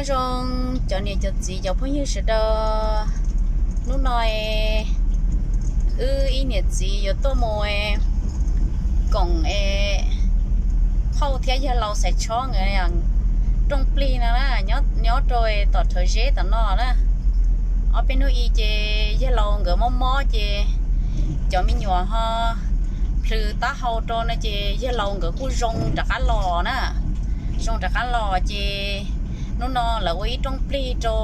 Zoo cov niam cov txiv cov phooj ywg sawv daws, hnub no wb ib niam txiv yuav tuaj mus koom phauj thiab yawg laus Xaiv Tshob nkawd rooj plig no na, nyob rau tom Rhawv Zeb tom no na. Ob peb hnub i ces yawg laus nkawd mob mob ces cov me nyuam ho plhws taub hau rau no ces yawg laus nkawd kuj zoo rov qab los na. Zoo rov qab los ces hnub no lawv ua ib rooj plig rau,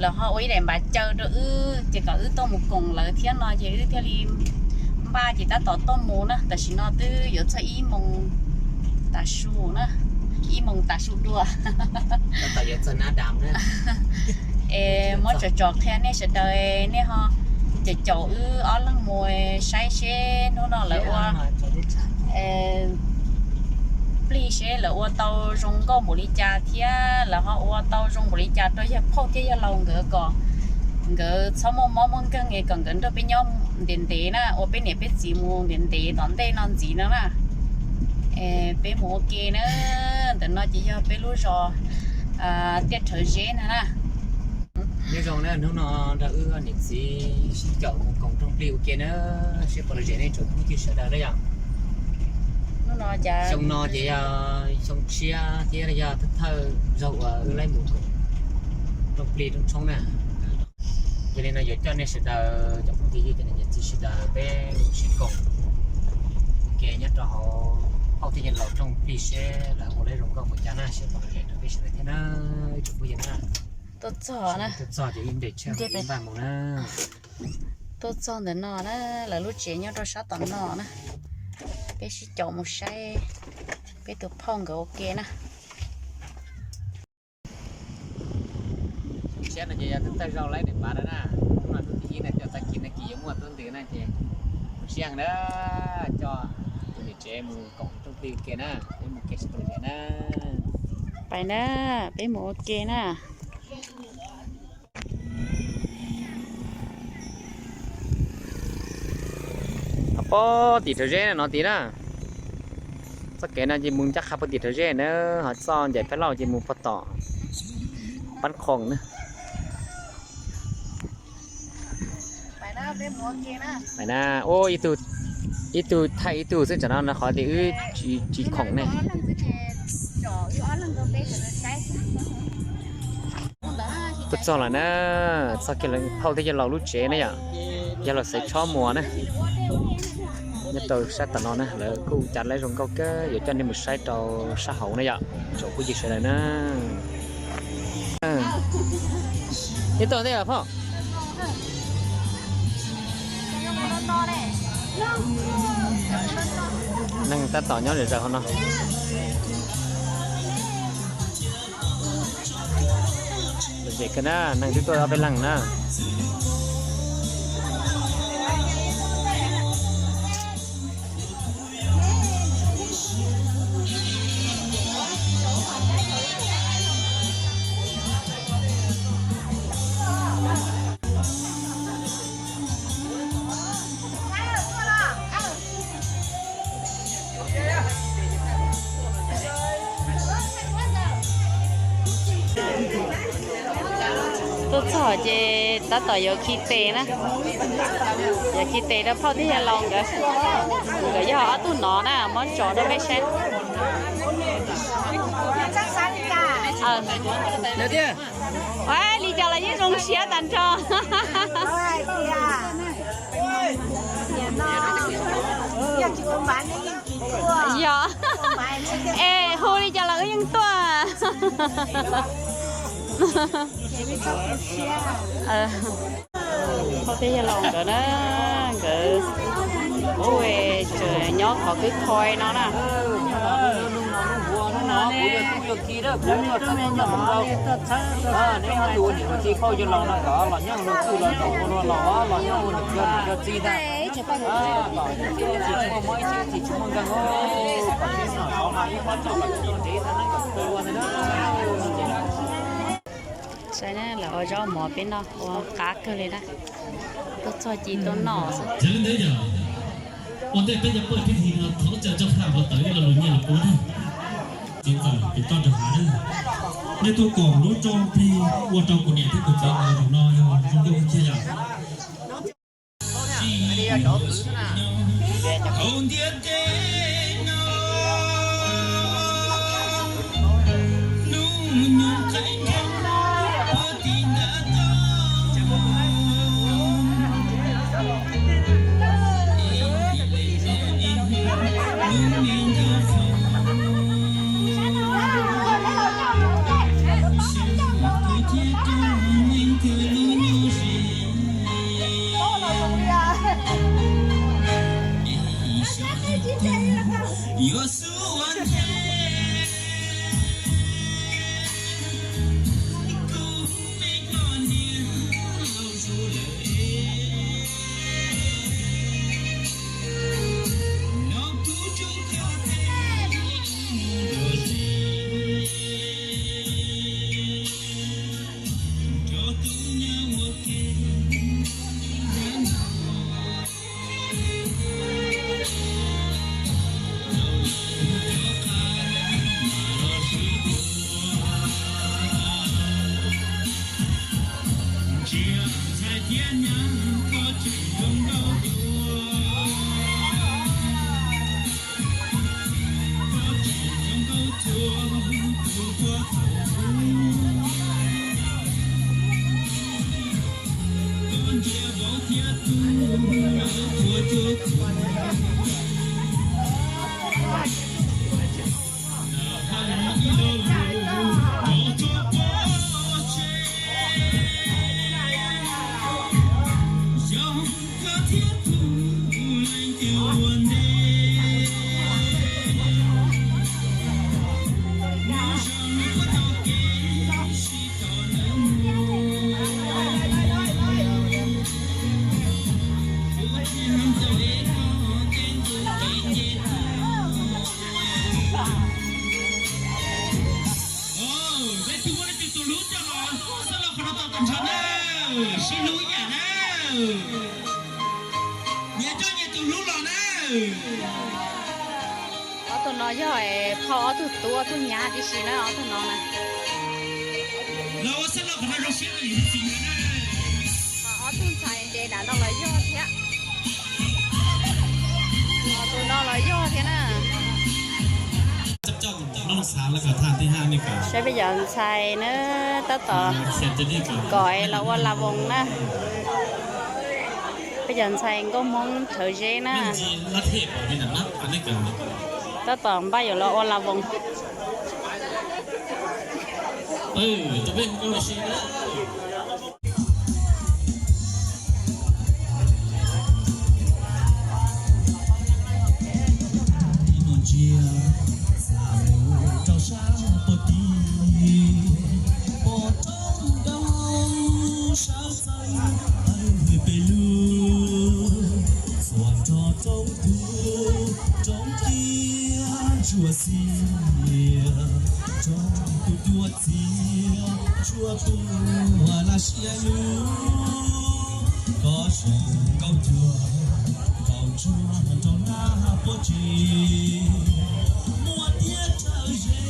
lawv ho ua ib daim npav caw rau wb ces kom wb tuaj mus koom lawv thiab no ces wb thiaj li npaj ces tab tom tuaj mus na. Tam sim no twb yuav txog ib moos tav su na, ib moos tav su dua. Es muab tsom tsom qhia nej sawv daws, nej ho caum caum wb ob leeg mus saib seb hnub no lawv ua plig seb lawv ua tau zoo nkauj npaum li cas thiab lawv ho ua tau zoo npaum li cas rau yawg phauj thiab yawg laus nkawd kom nkawd txhob muaj mob muaj nkeeg es kom nkawd nrog peb nyob ntev ntev na, ua peb niam peb txiv mus ntev ntev tom ntej no ntxiv no na. Peb mus ua ke na. Ntawm no ces yog peb lub zos Tiaj Rhawv Zeb na na. Nyob zoo na, hnub no nrog wb niam txiv sib caum mus koom rooj plig ua ke na, seb puas lom zem nej tsoom phooj ywg sawv daws na yom. Xyoo no ces yog xyoo tshiab thiab yog thawj thawj zaug uas wb laib mus koom rooj plig rooj tshoob na. Yog li no yuav coj nej sawv daws cov phooj ywg cov niam cov txiv sawv daws peb mus sib koom ua ke nyob rau hauv phauj thiab yawg laus rooj plig seb lawv ua lawv zoo nkauj npaum cas na, seb puas lom zem rau peb sawv daws thiab na, ib tsoom phooj ywg na. Tuaj txog na, tuaj txog ces ib nres tsheb npaj mus na. Tuaj txog ntawm no na, lawv lub tsev nyob rau sab tom no na. Peb sib caum mus saib peb tus phauj nkawd ua ke na. Xyoo tshiab no ces yog thawj thawj zaug laib daim npav na na. Hnub no hnub thib ib na, cov tag kis no kis yuav muaj tub ntws na ces zoo siab heev na, coj tus niam tsev mus koom rooj plig ua ke na, peb mus ua ke seb puas lom zem na. Pais na, peb mus ua ke na. Ho puag tim Rhawv Zeb no tid na. Txoj kev no ces mus ncaj qha puag tim Rhawv Zeb na, ho txoj ncaim Pab Lauj ces mus puag tom Pab Khoom na. Pais na, ua ib tug thaij ib tug xwb, tsam no no qhov tias wb tsis khoom ne. Tuaj txog lawm na, txog kiag lawv phauj thiab yawg laus lub tsev na yom. Yog los xaiv tshob muas na. Nyob rau sab tom no na, lawv kuj ua cas laib zoo nkauj kawg, yuav coj nej mus saib rau sab hauv na yom, tsoom phooj ywg sawv daws na. Ib tuaj ntej los phauj. Neeg tab tom nyob zom zaws hauv no. Lom zem kawg na, neeg twb tuaj ob peb leeg na. Tuaj txog ces tab tom yuav khi tes na, yuav khi tes rau phauj thiab yawg laus nkawd. Nkawd yog ob tug no na, muab tso rau peb saib. Li cas los yeej zoo siab tag nrho. Yog, es hu li cas los wb yeej tuaj. Phauj thiab yawg laus nkawd na, nkawd kuj tseem nyob qhov kwb khoi no na. Saib na, lawv ua zaub mov peb noj ua qab kawg li na. Tuaj txog ci tuaj noj xwb. Ua ntej peb cov poj pib his no thov caw tsob haj npua tawv ib lo lus nyiaj lus kub na. Txiv ntxawm pem toj nram hav na, nej tuaj koom lub rooj plig ua rau kuv niam thiab kuv txiv nkawd zaum no yog zoo nkauj kiag yom. Hauv ntiaj teb no, hnub nyoog qee nroog puag tim ntav toj, ib pliag lub me ncauj faus, xyov kuv thiab koj neeg twg lub nyuj ze. Yuav xub ua ntej, kuv me poj niam laus zuj lawm, no kuv tsuas koj tes mus dua ze, nrog tus nyab ua ke. Ntsia ntxhais thiab nyab koj tseem zoo nkauj dua, koj tseem zoo nkauj dua, tus koj thaum ub, koj ntsia vauv thiab tub, ua cuag kuv. Peb tug muaj leej twg tus hlub coj los xab los qhov no tau tus ntshaw na, sib hlub ib yam na. Nyias coj nyias tus hlub los na. Ob tug no yog phauj ob tug tub ob tug nyab tib si na, ob tug no na. Los ua xab los qhov no zoo siab rau yus tus txiv na. Ob tug ntxhais nres dam no los yog thiab. Tus no los yog thiab na. Saib peb cov ntxhais na, tab tom kom los ua la voos na. Peb cov ntxhais nkauj Hmoob Rhawv Zeb na, tab tom npaj yuav los ua la voos. Ib no ntsia txaj mus rau sab puag tim, pom roob ntau sawv txawv pem lug, xuas nrog roob tug roob tiaj ntsuab xis, roob tug cuab txiaj ntsuab puag laj siab lug, koj zoo nkauj cuag ntaus ntsuag rau nag puag tsev, muaj tiaj raws ze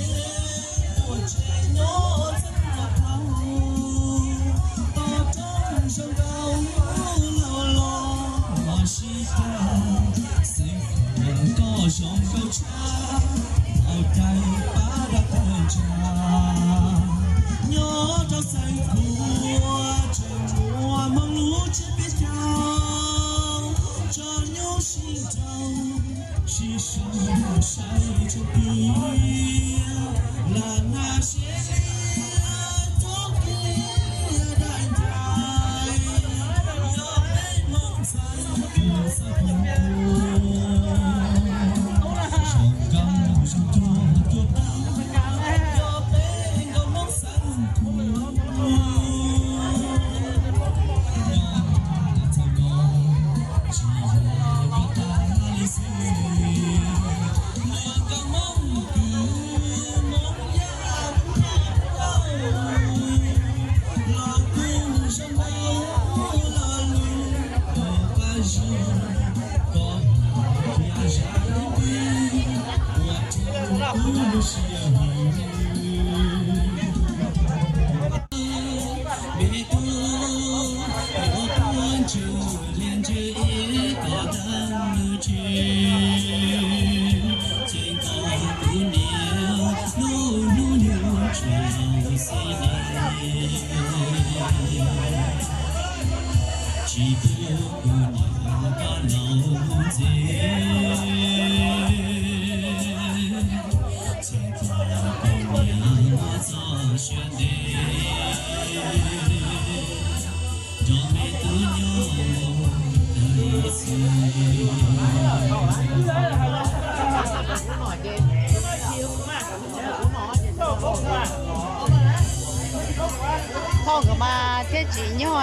puag tsev nyob txog puag plaub, tos roob zoo nkauj laus los sib tag, xeev koj zoo nkauj tshaj, au cai pab dab tawg ntsa, nyob rau xeev kuv tseem muaj hmoob lub tsiab peb caug, tso nyuj sib nraus, sib sau saib tseeb tiag, lam nag seb liab tub kiag dai ntais, yog peb hmoob ntxhais tus xab phoom tus, zoo nkauj zoo cuag cuag tag, yog peb nkauj hmoob xab phoom tus, nyob txog no tsis yog koj tag li xwb, luag nkauj hmoob kwv hmoob yaj los kuj zoo nkauj lo lus, koj pab zoo, koj hais tias zam ib ntsis, ua rau kuv lub siab Thauj nkawd mas thiaj tsim nyog,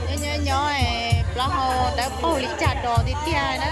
nyob nyob nyob plaub hau dawb paug li cas rau tiag tiag na.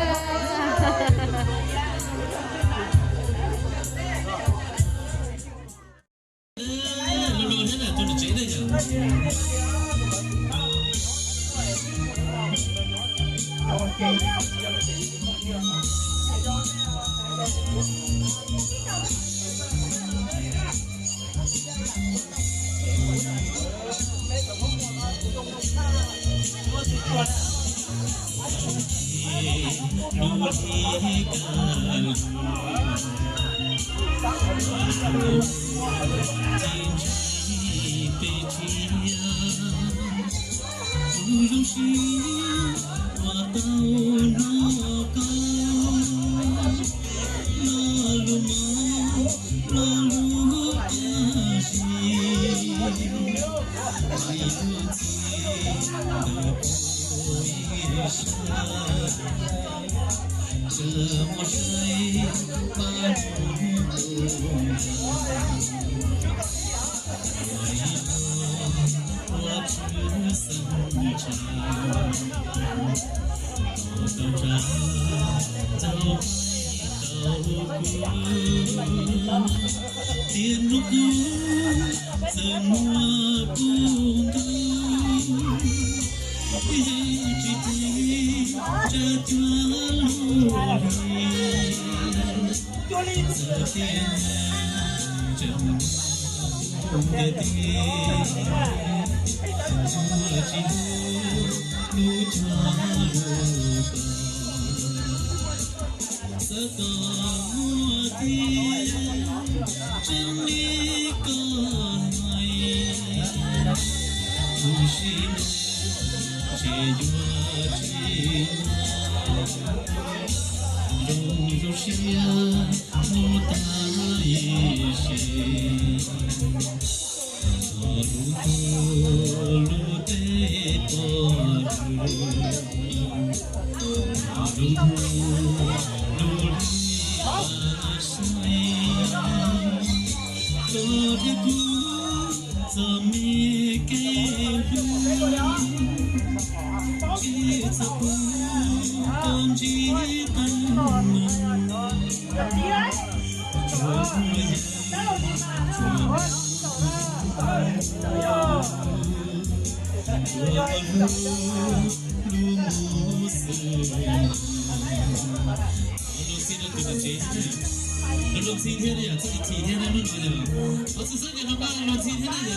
Tias hnub kub txawm muaj kub ntuj, yeej tsis txawj tsa cuag lub hli. Txawm tias tseem tiag tiag, tsuas tsis hlub lub cuag lub koj. Xav kom muaj tiag tseeb li koj hais, tus sim neej ces yuav tsis zoo zoo siab hnub tag ib sim. Lub ntuj lub teb pom lub, lub hnub lub hli saib, koj thiab kuv txom me kev hlub, tsis txhob pub koj ntsib tag mus. Luag ntxhi rau tus niam tsev, luag ntxhi thiab yom, txhob chim thiab na, hnub no yom, ua txhua txhua yam no mas luag ntxhi thiab na yom.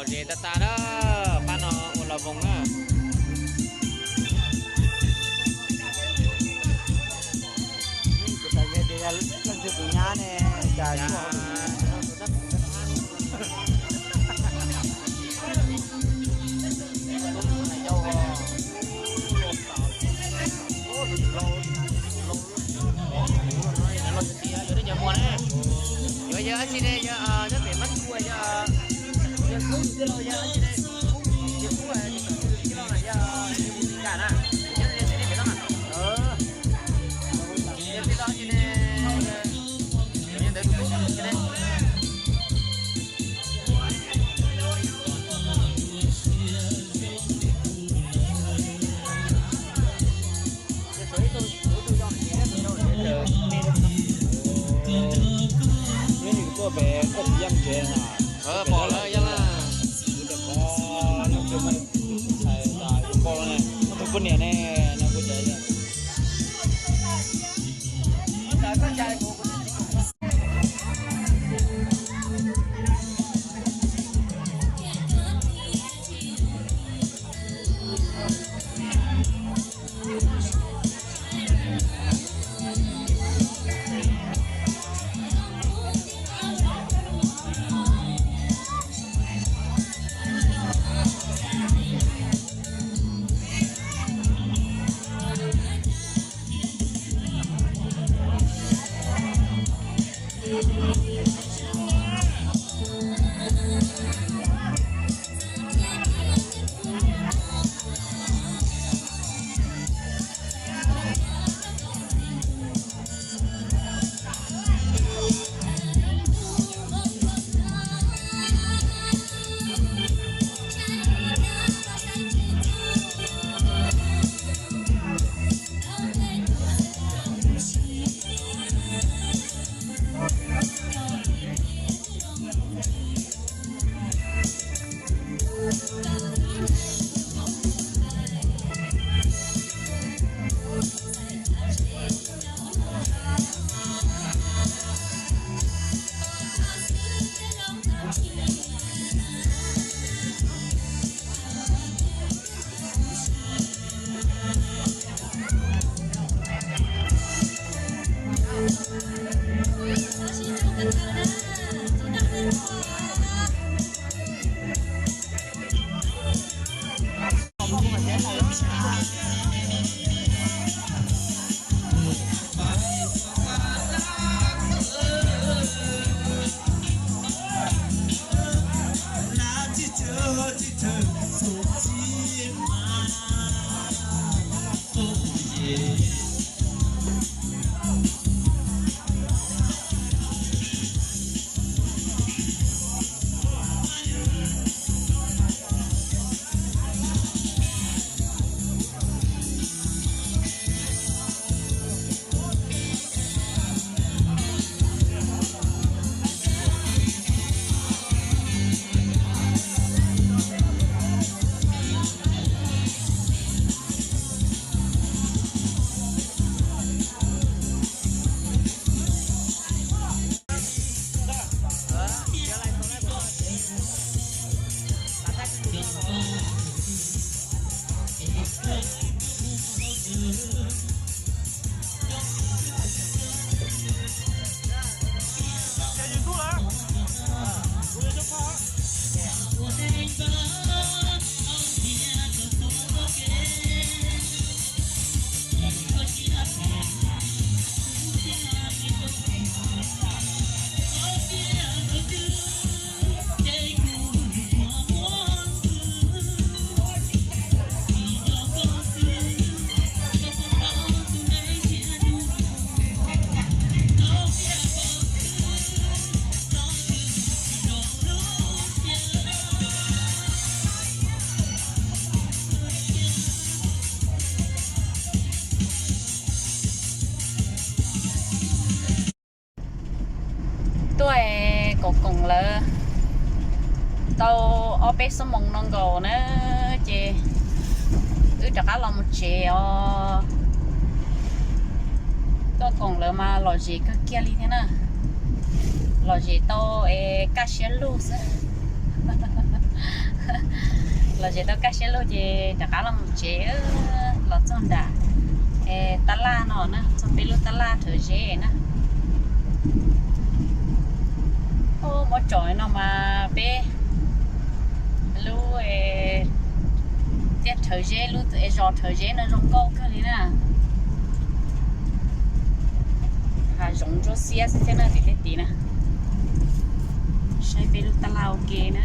Los ze tag tag na, pab no ua los voos na. Yuav yawg dab tsi ne? Yog nyob pem Mab Kua, yog yog Kub tij laug, yog dab tsi ne? Yog Kub tij laug na, yog Kub tij laug na, yog tij laug tsis ne? Yog ntawd tus Kub tsis ne? Tuaj pem koj txiv yaj tsev na. Pom lawm yog na. Kuv cov pog no kuj muaj tus ntxhais tas zoo nkauj ne, muaj tus poj niam ne, no kuv cov. Koom lawv tau ob peb xuab moos no nkaus na, ces wb rov qab los mus tsev os. Tuaj koom lawv mas lom zem kawg kiag li thiab na. Lom zem tau es kaj siab lug xwb. Lom zem tau kaj siab lug ces rov qab los mus tsev, los txog nram tab laj no na, txog peb lub tab laj Rhawv Zeb na. Muab tsom no mas peb lub tiaj Rhawv Zeb, lub zos Rhawv Zeb no zoo nkauj kawg li na. Hav zoov ntsuab xiab xwb thiab na tim tej tid na. Saib peb lub tab laj ua ke na.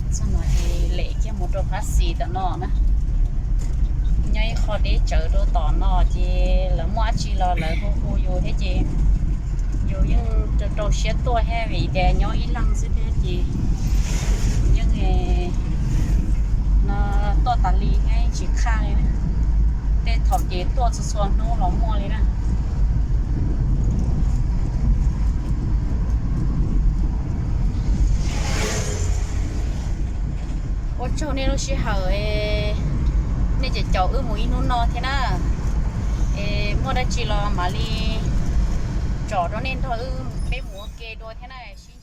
Txog no ces lem kiag mus rau phab xis tom no na. Nyob ib qho deb tsawv rau tom no ces lawv muaj dab tsi los lawv hu hu yus thiab ces yus yeej rau rau siab tuaj thiab vim tias nyob ib leeg xwb thiab ces yeej no tuaj tas li thiab tsis qhaj li. Tej thaum ces tuaj txhua txhua hnub los muaj li na. Ua tsaug nej lub sij hawm, nej cem caum wb mus ib hnub no thiab na. Es muaj dab tsi los mam li tsom rau nej nrog wb peb mus ua ke dua thiab na. Sib